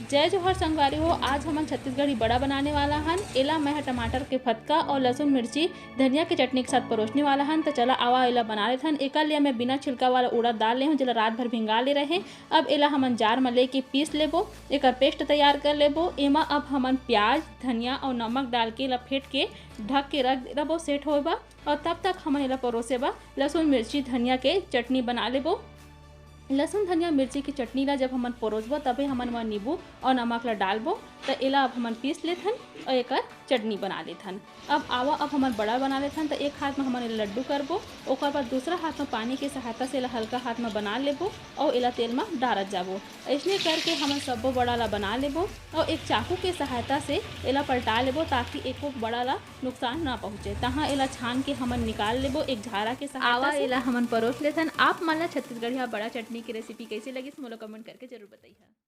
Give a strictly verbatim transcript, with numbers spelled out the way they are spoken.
जय जोहार संगवारी हो, आज हमन छत्तीसगढ़ी बड़ा बनाने वाला हन। एला मैं ह टमाटर के फतका और लहसुन, मिर्ची, धनिया के चटनी के साथ परोसने वाला हन। त चला आवा एला बना लेथन। एकर लिए मैं बिना छिलका वाला उड़द दाल ले हूँ, जेला रात भर भिंगा ले रहे। अब एला हमन जार म लेके पीस लेबो, एकर पेस्ट तैयार कर लेबो। एमा अब हमन प्याज, धनिया और नमक डाल के एला फेंट के ढक के रख देबो सेट होए बर। और तब तक हमन एला परोसे बर लहसुन, मिर्ची, धनिया के चटनी बना लेबो। लहसुन, धनिया, मिर्ची के चटनी ला जब हमन परोसबो, तभे हमन मा नींबू और नमक ला डालबो। त एला अब हमन पीस लेथन और एकर चटनी बना लेथन। अब आवा, अब हमन बड़ा बना लेथन। त एक हाथ म हमन एला लड्डू करबो, ओकर बाद दूसरा हाथ म पानी के सहायता से एला हल्का हाथ म बना लेबो और एला तेल म डारत जाबो। अइसने करके हमन सब्बो बड़ा ला बना लेबो और एक चाकू के सहायता से एला पलटा लेबो, ताकि एको बड़ा ला नुकसान ना पहुंचे। तहाँ एला छान के हमन निकाल लेबो एक झारा के सहायता आवा, से। एला हमन परोस लेथन। आप मन ला छत्तीसगढ़िया बड़ा चटनी की रेसिपी कैसे लगिस, मोला कमेंट करके जरूर बताइहा।